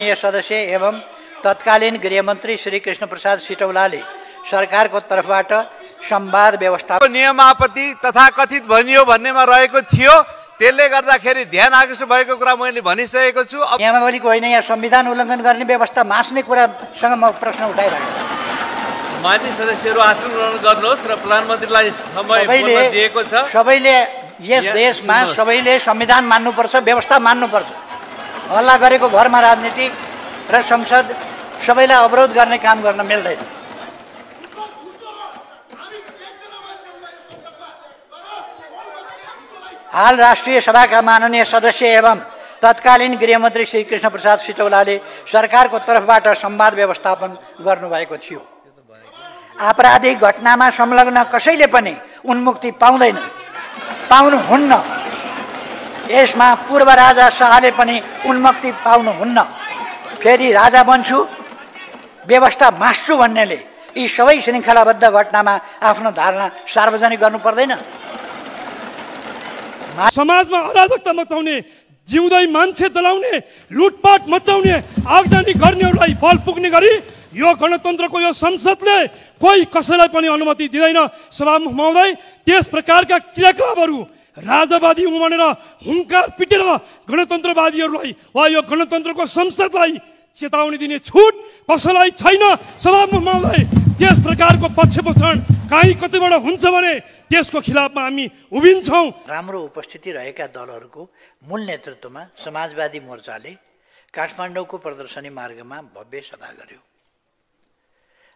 सदस्य एवं तत्कालीन गृहमन्त्री श्री कृष्ण प्रसाद सिटौलाले सरकारको तर्फबाट संवाद व्यवस्थापन नियमावली तथा कथित भनियो भन्नेमा रहेको थियो। त्यसले गर्दाखेरि ध्यान आकृष्ट भएको कुरा मैले भनिसकेको छु। नियमावलीको होइन, यहाँ संविधान उल्लङ्घन गर्ने व्यवस्था मास्ने कुरासँग म प्रश्न उठाइरहेको छु। मान्य सदस्यहरू आसन ग्रहण गर्नुहोस् र प्रधानमन्त्रीलाई समय बोल्न दिएको छ। सबैले यस देशमा सबैले संविधान मान्नुपर्छ, व्यवस्था मान्नुपर्छ। हल्ला गरेको भरमा राजनीति र संसद सबैलाई अवरोध गर्ने काम गर्न मिल्दैन। हाल राष्ट्रिय सभाका माननीय सदस्य एवं तत्कालीन गृहमन्त्री श्री कृष्ण प्रसाद सिटौलाले सरकारको तर्फबाट संवाद व्यवस्थापन गर्नुभएको थियो। आपराधिक घटनामा संलग्न कसैले पनि उन्मुक्ति पाउँदैन, पाउनुहुन्न। यसमा पूर्व राजा शाहले पनि उन्मुक्ति पाउनुहुन्न। फेरि राजा बन्छु, व्यवस्था मास्छु भन्नेले यी सबै श्रृङ्खलाबद्ध घटनामा आफ्नो धारणा सार्वजनिक गर्नु पर्दैन। समाजमा अराजकता मचाउने, जिउँदै मान्छे जलाउने, लुटपाट मचाउने, आगजनी गर्नेहरूलाई बल पुग्ने गरी यो गणतन्त्रको यो संसदले कोही कसैलाई पनि अनुमति दिँदैन। सभामुख महोदय, त्यस प्रकारका क्रियाकलापहरू राजावादी उमानेर हुङ्कार पिटेर गणतन्त्रवादीहरूलाई वा यो गणतन्त्रको संसदलाई चेतावनी दिने छुट कसैलाई छैन। सभामुख महोदय, त्यस प्रकारको पक्षपोषण कहीँ कतिबाट हुन्छ भने त्यसको खिलाफमा हामी उभिन्छौँ। राम्रो उपस्थिति रहेका दलहरूको मूल नेतृत्वमा समाजवादी मोर्चाले काठमाडौँको प्रदर्शनी मार्गमा भव्य सभा गर्यो,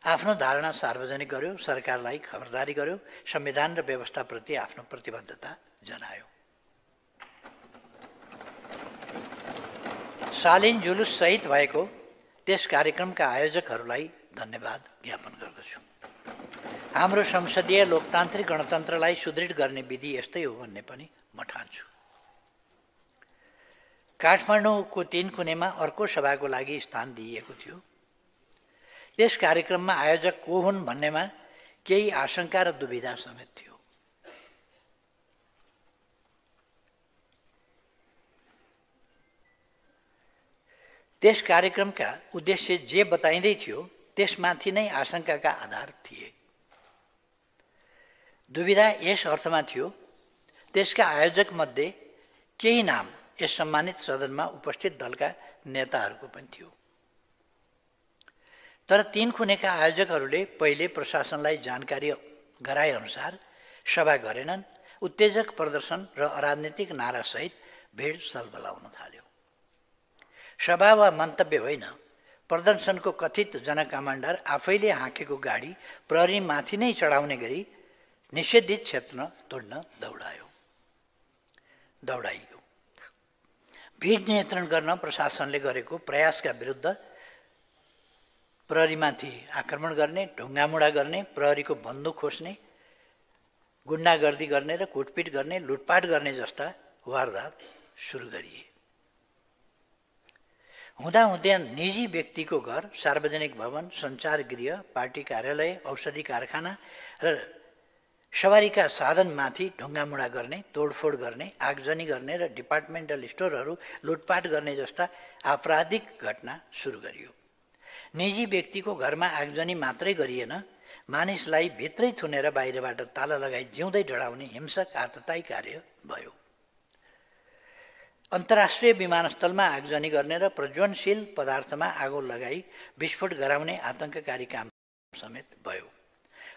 आफ्नो धारणा सार्वजनिक गर्यो, सरकारलाई खबरदारी गर्यो, संविधान र व्यवस्थाप्रति आफ्नो प्रतिबद्धता जनायो। शालीन जुलुस सहित भएको त्यस कार्यक्रमका आयोजकहरूलाई धन्यवाद ज्ञापन गर्दछु। हाम्रो संसदीय लोकतान्त्रिक गणतन्त्रलाई सुदृढ गर्ने विधि यस्तै हो भन्ने पनि म ठान्छु। काठमाडौँको 3 कुनेमा अर्को सभाको लागि स्थान दिइएको थियो। त्यस कार्यक्रममा आयोजक को हुन् भन्नेमा केही आशंका र दुविधा समेत थियो। त्यस कार्यक्रमका उद्देश्य जे बताइँदै थियो त्यसमाथि नै आशंकाका आधार थिए। दुविधा यस अर्थमा थियो, त्यसका आयोजक मध्ये केही नाम यस सम्मानित सदनमा उपस्थित दलका नेताहरूको पनि थियो। तर 3 कुनेका आयोजकहरूले पहिले प्रशासनलाई जानकारी गराए अनुसार सभा गरेनन्। उत्तेजक प्रदर्शन र अराजनीतिक नारासहित भिड सलबलाउन थाल्यो। सभा वा मन्तव्य होइन, प्रदर्शनको कथित जनकमान्डर आफैले हाँकेको गाडी प्रहरीमाथि नै चढाउने गरी निषेधित क्षेत्र तोड्न दौडाइयो। भिड नियन्त्रण गर्न प्रशासनले गरेको प्रयासका विरुद्ध प्रहरीमाथि आक्रमण गर्ने, ढुङ्गामुढा गर्ने, प्रहरीको बन्दुक खोज्ने, गुण्डागर्दी गर्ने र कुटपिट गर्ने, लुटपाट गर्ने जस्ता वारदात सुरु गरिए। हुँदाहुँदै निजी व्यक्तिको घर, सार्वजनिक भवन, सञ्चार गृह, पार्टी कार्यालय, औषधि कारखाना र सवारीका साधनमाथि ढुङ्गामुढा गर्ने, तोडफोड गर्ने, आगजनी गर्ने र डिपार्टमेन्टल स्टोरहरू लुटपाट गर्ने जस्ता आपराधिक घटना सुरु गरियो। निजी व्यक्तिको घरमा आगजनी मात्रै गरिएन, मानिसलाई भित्रै थुनेर बाहिरबाट ताला लगाई जिउँदै डढाउने हिंसक आततायी कार्य भयो। अन्तर्राष्ट्रिय विमानस्थलमा आगजनी गर्ने र प्रज्वलनशील पदार्थमा आगो लगाई विस्फोट गराउने आतंककारी काम समेत भयो।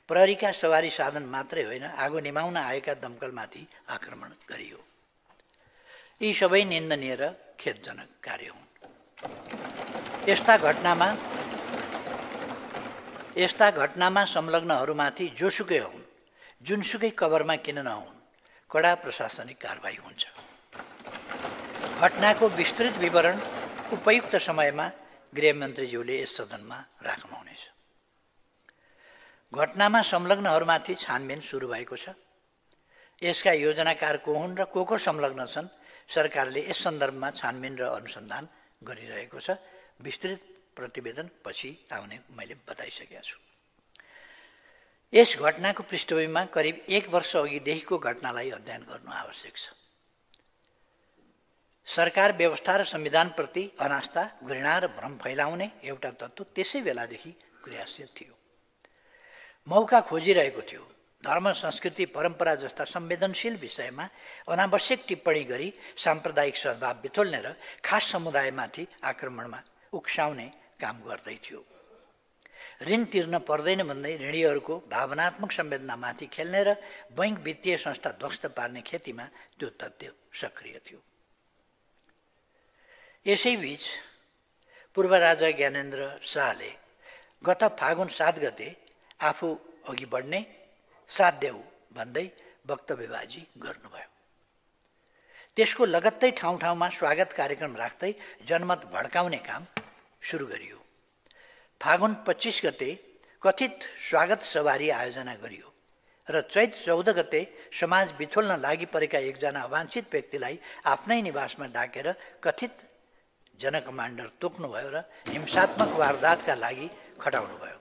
प्रहरीका सवारी साधन मात्रै होइन, आगो निभाउन आएका दमकलमाथि आक्रमण गरियो। यी सबै निन्दनीय र खेदजनक कार्य हुन्। यस्ता घटनामा संलग्नहरूमाथि जोसुकै हुन्, जुनसुकै कभरमा किन नहुन्, कडा प्रशासनिक कारबाही हुन्छ। घटनाको विस्तृत विवरण उपयुक्त समयमा गृहमन्त्रीज्यूले यस सदनमा राख्नुहुनेछ। घटनामा संलग्नहरूमाथि छानबिन सुरु भएको छ। यसका योजनाकार को हुन् र को संलग्न छन्, सरकारले यस सन्दर्भमा छानबिन र अनुसन्धान गरिरहेको छ। विस्तृत प्रतिवेदन पछि आउने मैले बताइसकेको छु। यस घटनाको पृष्ठभूमिमा करिब 1 वर्ष अघिदेखिको घटनालाई अध्ययन गर्नु आवश्यक छ। सरकार व्यवस्था र संविधानप्रति अनास्था, घृणा र भ्रम फैलाउने एउटा तत्त्व त्यसै बेलादेखि क्रियाशील थियो। मौका खोजिरहेको थियो। धर्म, संस्कृति, परम्परा जस्ता संवेदनशील विषयमा अनावश्यक टिप्पणी गरी साम्प्रदायिक सद्भाव बिथोल्ने र खास समुदायमाथि आक्रमणमा उक्साउने काम गर्दै थियो। ऋण तिर्न पर्दैन भन्दै ऋणीहरूको भावनात्मक संवेदनामाथि खेल्ने र बैंक वित्तीय संस्था ध्वस्त पार्ने खेतीमा त्यो तथ्य सक्रिय थियो। यसैबीच पूर्व राजा ज्ञानेन्द्र शाहले गत फागुन 7 गते आफू अघि बढ्ने साथ देऊ भन्दै वक्तव्यबाजी गर्नुभयो। त्यसको लगत्तै ठाउँ ठाउँमा स्वागत कार्यक्रम राख्दै जनमत भड्काउने काम सुरु गरियो। फागुन 25 गते कथित स्वागत सवारी आयोजना गरियो र चैत 14 गते समाज बिथोल्न लागि परेका एकजना अवाञ्छित व्यक्तिलाई आफ्नै निवासमा डाकेर कथित जनकमान्डर तोक्नुभयो र हिंसात्मक वारदातका लागि खटाउनुभयो।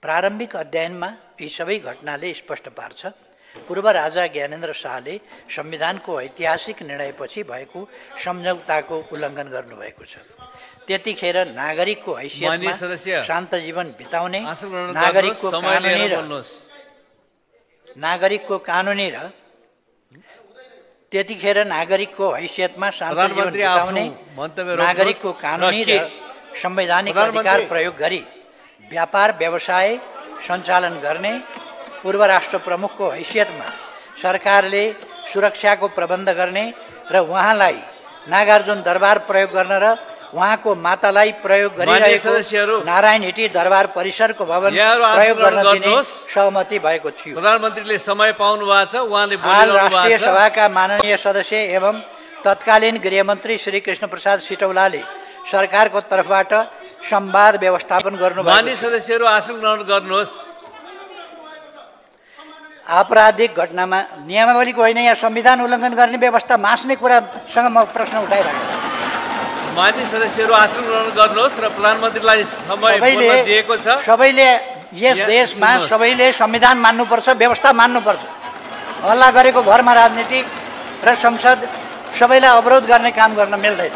प्रारम्भिक अध्ययनमा यी सबै घटनाले स्पष्ट पार्छ पूर्व राजा ज्ञानेन्द्र शाहले संविधानको ऐतिहासिक निर्णयपछि भएको सम्झौताको उल्लङ्घन गर्नुभएको छ। त्यतिखेर नागरिकको हैसियतमा शान्त जीवन बिताउने, नागरिकको कानुनी र त्यतिखेर नागरिकको हैसियतमा शान्त जीवन बिताउने, नागरिकको कानुनी र संवैधानिक अधिकार प्रयोग गरी व्यापार व्यवसाय सञ्चालन गर्ने, पूर्व राष्ट्र प्रमुखको हैसियतमा सरकारले सुरक्षाको प्रबन्ध गर्ने र उहाँलाई नागार्जुन दरबार प्रयोग गर्न र उहाँको मातालाई प्रयोग गरिरहेको नारायण हिटी दरबार परिसरको भवन प्रयोग गर्न दिने सहमति भएको थियो। प्रधानमन्त्रीले समय पाउनु भएको छ, उहाँले हाल राष्ट्रिय सभाका माननीय सदस्य एवं तत्कालीन गृहमन्त्री श्री कृष्ण प्रसाद सिटौलाले सरकारको तर्फबाट संवाद व्यवस्थापन गर्नुभयो। माननीय सदस्यहरू आसन ग्रहण गर्नुहोस्। आपराधिक घटनामा नियमावलीको होइन, यहाँ संविधान उल्लङ्घन गर्ने व्यवस्था मास्ने कुरासँग म प्रश्न उठाइरहेको छु। माननीय सदस्यहरू आसन ग्रहण गर्नुहोस् र प्रधानमन्त्रीलाई समय बोल्न दिएको छ। सबैले यस देशमा सबैले संविधान मान्नुपर्छ, व्यवस्था मान्नुपर्छ। हल्ला गरेको भरमा राजनीति र संसद सबैलाई अवरोध गर्ने काम गर्न मिल्दैन।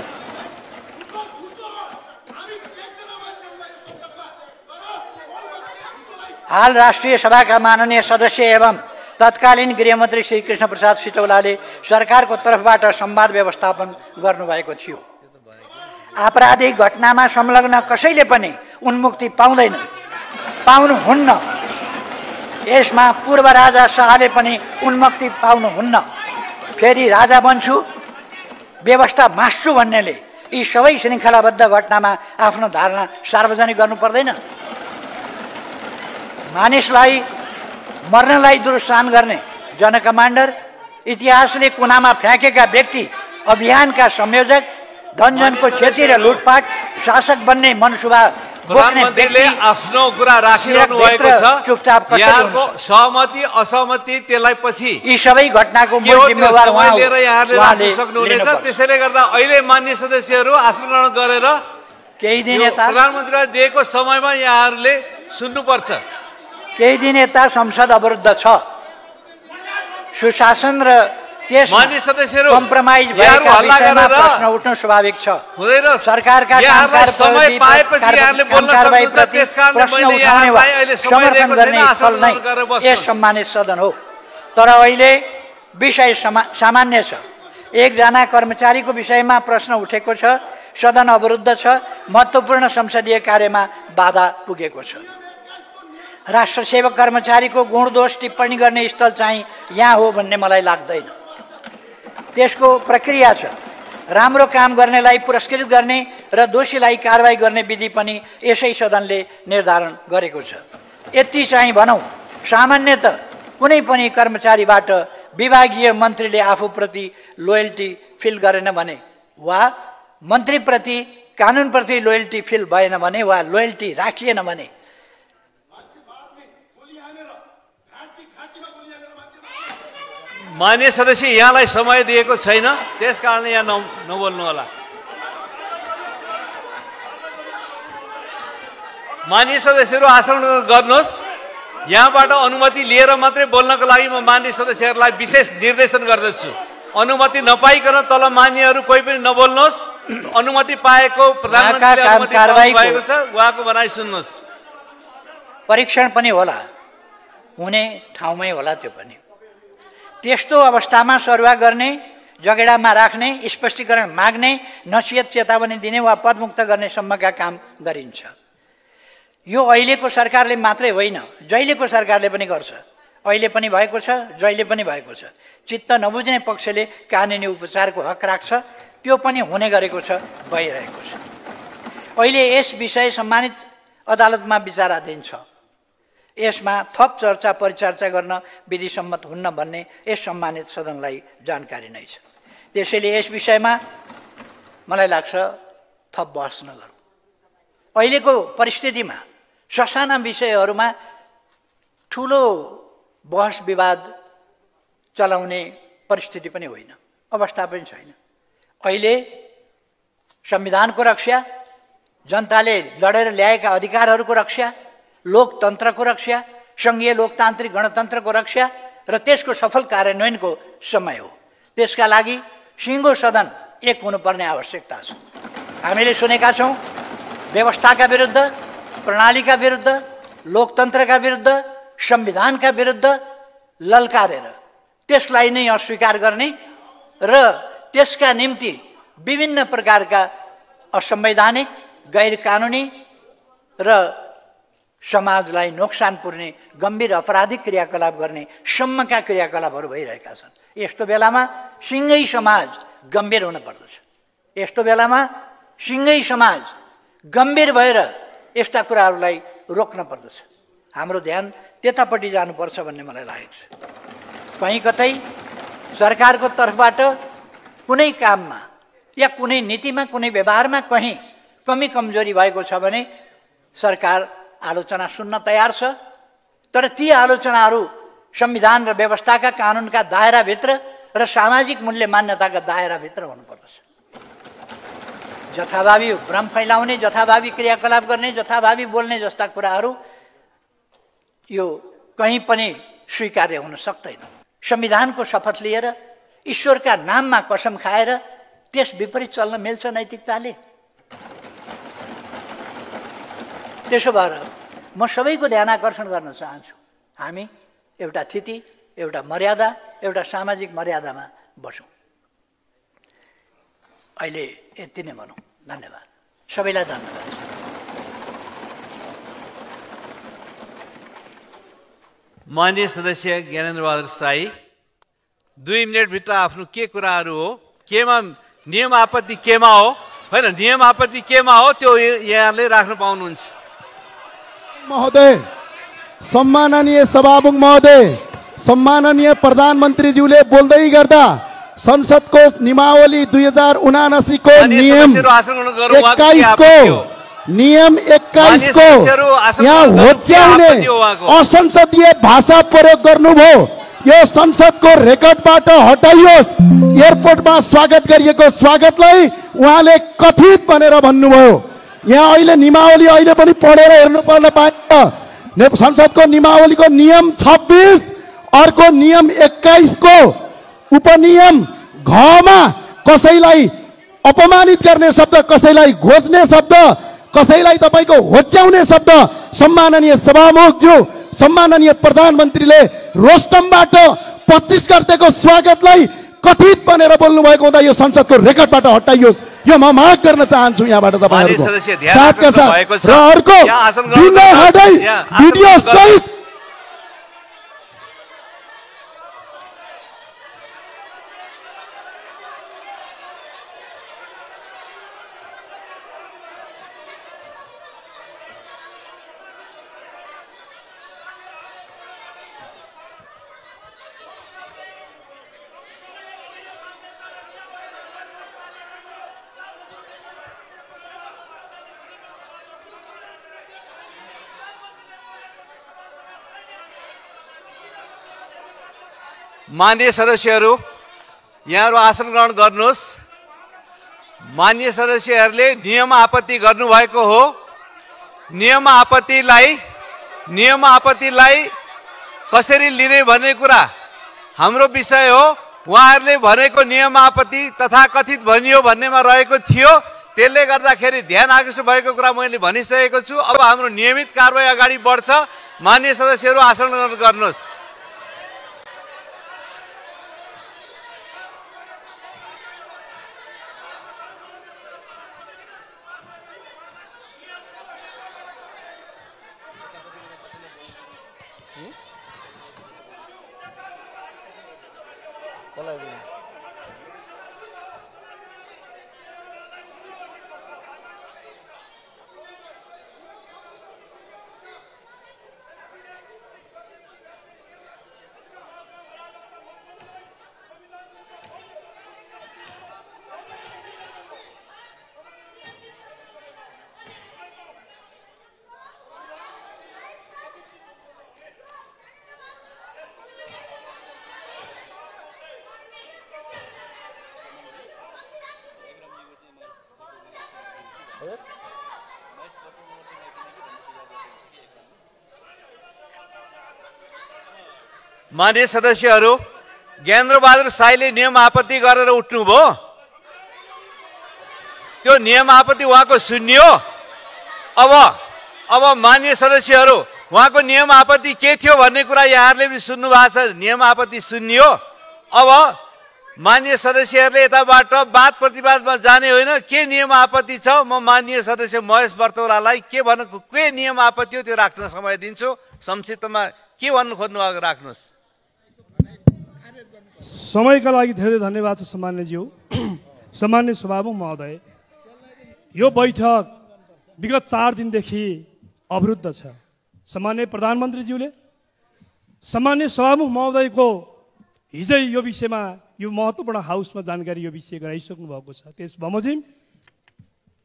हाल राष्ट्रिय सभाका माननीय सदस्य एवं तत्कालीन गृहमन्त्री श्री कृष्ण प्रसाद सिटौलाले सरकारको तर्फबाट संवाद व्यवस्थापन गर्नुभएको थियो। आपराधिक घटनामा संलग्न कसैले पनि उन्मुक्ति पाउँदैन, पाउनुहुन्न। यसमा पूर्व राजा शाहले पनि उन्मुक्ति पाउनुहुन्न। फेरि राजा बन्छु, व्यवस्था मास्छु भन्नेले यी सबै श्रृङ्खलाबद्ध घटनामा आफ्नो धारणा सार्वजनिक गर्नु पर्दैन। मानिसलाई मर्नलाई दुरुत्साहन गर्ने जनकमान्डर, इतिहासले कुनामा फ्याँकेका व्यक्ति, अभियानका संयोजक, धनजनको क्षति र लुटपाट, शासक बन्ने मनसुबा बोक्ने व्यक्ति आफ्नो कुरा राखिरहनु भएको छ। चुपचाप यहाँको सहमति असहमति त्यसलाई पछि यी सबै घटनाको मूल जिम्मेवार लिएर यहाँले सक्नुहुनेछ। त्यसैले गर्दा अहिले माननीय सदस्यहरू आसन ग्रहण गरेर केही दिन यता प्रधानमन्त्रीलाई दिएको समयमा यहाँहरूले सुन्नुपर्छ। केही दिन यता संसद अवरुद्ध छ। सुशासन र माननीय सदस्यहरू कम्प्रोमाइज भएका विषयमा प्रश्न उठ्नु स्वाभाविक छ। सरकारका समय पाएपछि यहाँले बोल्न सक्नुहुन्छ, त्यसकारणले मैले यहाँलाई अहिले समय दिएको छैन। आसन ग्रहण गरेर बस्नुहोस्। यस सम्मानित सदन हो, तर अहिले विषय सामान्य छ। एकजना कर्मचारीको विषयमा प्रश्न उठेको छ, सदन अवरुद्ध छ, महत्त्वपूर्ण संसदीय कार्यमा बाधा पुगेको छ। राष्ट्रसेवक कर्मचारीको गुण दोष टिप्पणी गर्ने स्थल चाहिँ यहाँ हो भन्ने मलाई लाग्दैन। त्यसको प्रक्रिया छ। राम्रो काम गर्नेलाई पुरस्कृत गर्ने र दोषीलाई कारवाही गर्ने विधि पनि यसै सदनले निर्धारण गरेको छ। यति चाहिँ भनौँ, सामान्यतः कुनै पनि कर्मचारीबाट विभागीय मन्त्रीले आफूप्रति लोयल्टी फिल गरेन भने वा मन्त्रीप्रति कानुनप्रति लोयल्टी फिल भएन भने वा लोयल्टी राखिएन भने माननीय सदस्य यहाँलाई समय दिएको छैन, त्यसकारणले यहाँ नबोल्नु होला। माननीय सदस्यहरू आसन गर्नुहोस्। यहाँबाट अनुमति लिएर मात्रै बोल्नको लागि म माननीय सदस्यहरूलाई विशेष निर्देशन गर्दछु। अनुमति नपाइकन तल मान्यहरू कोही पनि नबोल्नुहोस्। अनुमति पाएको प्रधानमन्त्रीले अनुमति पाउनु भएको छ, उहाँको भनाइ सुन्नुहोस्। परीक्षण पनि होला, हुने ठाउँमै होला। त्यो पनि त्यस्तो अवस्थामा सरुवा गर्ने, जगेडामा राख्ने, स्पष्टीकरण माग्ने, नसिहत चेतावनी दिने वा पदमुक्त गर्ने सम्मका काम गरिन्छ। यो अहिलेको सरकारले मात्रै होइन, जहिलेको सरकारले पनि गर्छ। अहिले पनि भएको छ, जहिले पनि भएको छ। चित्त नबुझ्ने पक्षले कानुनी उपचारको हक राख्छ, त्यो पनि हुने गरेको छ, भइरहेको छ। अहिले यस विषय सम्मानित अदालतमा विचाराधीन छ। यसमा थप चर्चा परिचर्चा गर्न विधिसम्मत हुन्न भन्ने यस सम्मानित सदनलाई जानकारी नै छ। त्यसैले यस विषयमा मलाई लाग्छ थप बहस नगरौँ। अहिलेको परिस्थितिमा ससाना विषयहरूमा ठुलो बहस विवाद चलाउने परिस्थिति पनि होइन, अवस्था पनि छैन। अहिले संविधानको रक्षा, जनताले लडेर ल्याएका अधिकारहरूको रक्षा, लोकतन्त्रको रक्षा, सङ्घीय लोकतान्त्रिक गणतन्त्रको रक्षा र त्यसको सफल कार्यान्वयनको समय हो। त्यसका लागि सिङ्गो सदन एक हुनुपर्ने आवश्यकता छ। हामीले सुनेका छौँ व्यवस्थाका विरुद्ध, प्रणालीका विरुद्ध, लोकतन्त्रका विरुद्ध, संविधानका विरुद्ध ललकारेर त्यसलाई नै अस्वीकार गर्ने र त्यसका निम्ति विभिन्न प्रकारका असंवैधानिक, गैर कानुनी र समाजलाई नोक्सान पुर्ने गम्भीर अपराधिक क्रियाकलाप गर्ने सम्मका क्रियाकलापहरू भइरहेका छन्। यस्तो बेलामा सिङ्गै समाज गम्भीर हुन पर्दछ। यस्तो बेलामा सिङ्गै समाज गम्भीर भएर यस्ता कुराहरूलाई रोक्न पर्दछ। हाम्रो ध्यान त्यतापट्टि जानुपर्छ भन्ने मलाई लागेको छ। कहीँ कतै सरकारको तर्फबाट कुनै काममा या कुनै नीतिमा, कुनै व्यवहारमा कहीँ कमी कमजोरी भएको छ भने सरकार आलोचना सुन्न तयार छ। तर ती आलोचनाहरू संविधान र व्यवस्थाका कानुनका दायराभित्र र सामाजिक मूल्य मान्यताका दायराभित्र हुनुपर्दछ। जथाभावी भ्रम फैलाउने, जथाभावी क्रियाकलाप गर्ने, जथाभावी बोल्ने जस्ता कुराहरू यो कहीँ पनि स्वीकार्य हुन सक्दैन। संविधानको शपथ लिएर ईश्वरका नाममा कसम खाएर त्यस विपरीत चल्न मिल्छ नैतिकताले? त्यसो भएर म सबैको ध्यान आकर्षण गर्न चाहन्छु। हामी एउटा थिति, एउटा मर्यादा, एउटा सामाजिक मर्यादामा बसौँ। अहिले यति नै भनौँ। धन्यवाद। सबैलाई धन्यवाद। माननीय सदस्य ज्ञानेन्द्र बहादुर साई, 2 मिनटभित्र आफ्नो के कुराहरू हो, केमा नियम आपत्ति केमा हो, होइन नियम आपत्ति केमा हो, त्यो यहाँले राख्न पाउनुहुन्छ। महोदय, सम्माननीय सभामुख महोदय, सम्माननीय प्रधानमन्त्रीज्यूले बोल्दै गर्दा संसदको नियमावली 2079 को नियम 21 को यहाँ होच्याउने असंसदीय भाषा प्रयोग गर्नुभयो। यो संसदको रेकर्डबाट हटाइयोस्। एयरपोर्टमा स्वागत गरिएको स्वागतलाई उहाँले कथित भनेर भन्नुभयो। यहाँ अहिले नियमावली अहिले पनि पढेर हेर्नु पर्न पाइन्छ। संसदको नियमावलीको नियम 26 अर्को नियम 21 को उपनियम घमा कसैलाई अपमानित गर्ने शब्द, कसैलाई घोज्ने शब्द, कसैलाई तपाईको होच्याउने शब्द सम्माननीय सभामुखज्यू, सम्माननीय प्रधानमन्त्रीले रोस्टमबाट 25 गतेको स्वागतलाई कथित भनेर बोल्नु भएको हुँदा यो संसदको रेकर्डबाट हटाइयोस्। यो म माग गर्न चाहन्छु यहाँबाट तपाईहरुको साथका साथ। र अर्को भिडियो सहित माननीय सदस्यहरू यहाँहरू आसन ग्रहण गर्नुहोस्। माननीय सदस्यहरूले नियम आपत्ति गर्नुभएको हो। नियम आपत्तिलाई कसरी लिने भन्ने कुरा हाम्रो विषय हो। उहाँहरूले भनेको नियम आपत्ति तथाकथित भनियो भन्नेमा रहेको थियो। त्यसले गर्दाखेरि ध्यान आकृष्ट भएको कुरा मैले भनिसकेको छु। अब हाम्रो नियमित कारबाही अगाडि बढ्छ। माननीय सदस्यहरू आसन ग्रहण गर्नुहोस्। माननीय सदस्यहरू, ज्ञानेन्द्रबहादुर साईले नियम आपत्ति गरेर उठ्नुभयो। त्यो नियम आपत्ति उहाँको सुनियो। अब माननीय सदस्यहरू, उहाँको नियम आपत्ति के थियो भन्ने कुरा यहाँहरूले पनि सुन्नु भएको छ। नियम आपत्ति सुनियो। अब माननीय सदस्यहरूले यताबाट वाद प्रतिवादमा जाने होइन। के नियम आपत्ति छ, म माननीय सदस्य महेश बर्तौलालाई के नियम आपत्ति हो त्यो राख्न समय दिन्छु। संक्षिप्तमा के भन्नु खोज्नु भएको राख्नुहोस्। समयका लागि धेरै धन्यवाद छ सम्मान्यज्यू। सम्मान्य सभामुख महोदय, यो बैठक विगत 4 दिनदेखि अवरुद्ध छ। सम्मान्य प्रधानमन्त्रीज्यूले सम्मान्य सभामुख महोदयको हिजै यो विषयमा यो महत्त्वपूर्ण हाउसमा जानकारी यो विषय गराइसक्नु भएको छ। त्यस बमोजिम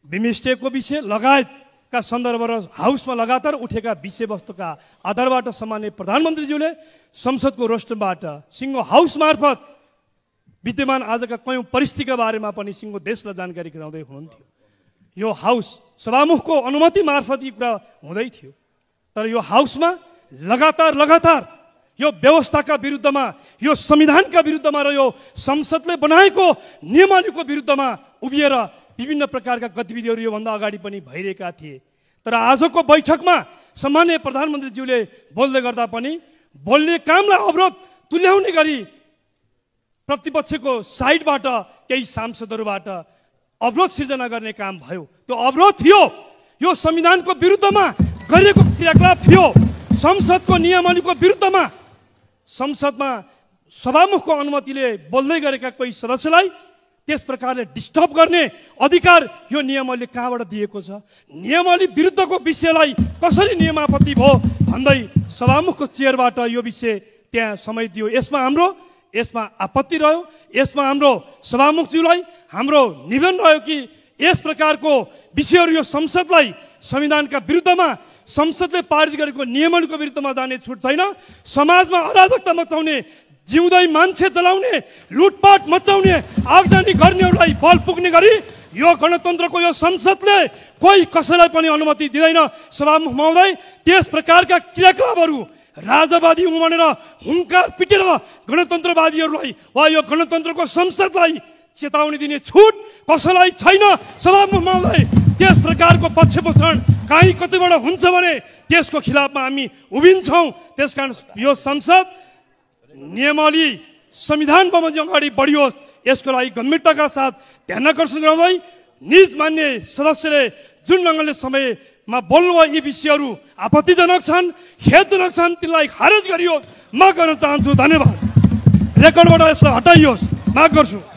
बिमस्टेकको विषय लगायतका सन्दर्भ र हाउसमा लगातार उठेका विषयवस्तुका आधारबाट सम्मान्य प्रधानमन्त्रीज्यूले संसदको रोस्टरबाट सिङ्गो हाउस मार्फत विद्यमान आजका कयौं परिस्थितिका बारेमा पनि सिङ्गो देशलाई जानकारी गराउँदै हुनुहुन्थ्यो। यो हाउस सभामुखको अनुमति मार्फत यी कुरा हुँदै थियो। तर यो हाउसमा लगातार यो व्यवस्थाका विरुद्धमा, यो संविधानका विरुद्धमा र यो संसदले बनाएको नियमावलीको विरुद्धमा उभिएर विभिन्न प्रकारका गतिविधिहरू योभन्दा अगाडि पनि भइरहेका थिए। तर आजको बैठकमा सम्माननीय प्रधानमन्त्रीज्यूले बोल्दै गर्दा पनि बोल्ने कामलाई अवरोध तुल्याउने गरी प्रतिपक्षको साइडबाट केही सांसदहरूबाट अवरोध सिर्जना गर्ने काम भयो। त्यो अवरोध थियो, यो संविधानको विरुद्धमा गरिएको क्रियाकलाप थियो। संसदको नियमावलीको विरुद्धमा संसदमा सभामुखको अनुमतिले बोल्दै गरेका कोही सदस्यलाई त्यस प्रकारले डिस्टर्ब गर्ने अधिकार यो नियमावलीले कहाँबाट दिएको छ? नियमावली विरुद्धको विषयलाई कसरी नियम आपत्ति भयो भन्दै सभामुखको चेयरबाट यो विषय त्यहाँ समय दियो। यसमा आपत्ति रह्यो। यसमा हाम्रो सभामुखज्यूलाई हाम्रो निवेदन रह्यो कि यस प्रकारको विषयहरू यो संसदलाई संविधानका विरुद्धमा, संसदले पारित गरेको नियमावलीको विरुद्धमा जाने छुट छैन। समाजमा अराजकता मचाउने, जिउँदै मान्छे जलाउने, लुटपाट मचाउने, आगजनी गर्नेहरूलाई बल पुग्ने गरी यो गणतन्त्रको यो संसदले कोही कसैलाई पनि अनुमति दिँदैन। सभामुख महोदय, त्यस प्रकारका क्रियाकलापहरू राजावादी उमानेर हुङ्कार पिटेर गणतन्त्रवादीहरूलाई वा यो गणतन्त्रको संसदलाई चेतावनी दिने छुट कसैलाई छैन। सभामुख महोदय, त्यस प्रकारको पक्षपोषण कहीँ कतैबाट हुन्छ भने त्यसको खिलाफमा हामी उभिन्छौँ। त्यसकारण यो संसद नियमावली संविधान बमोजिम अगाडि बढियोस्, यसको लागि गम्भीरताका साथ ध्यान आकर्षण गराउँदै निज मान्य सदस्यले जुन ढङ्गले समयमा बोल्नुभयो यी विषयहरू आपत्तिजनक छन्, खेदजनक छन्, तिनलाई खारेज गरियोस् माग गर्न चाहन्छु। धन्यवाद। रेकर्डबाट यसलाई हटाइयोस् माग गर्छु।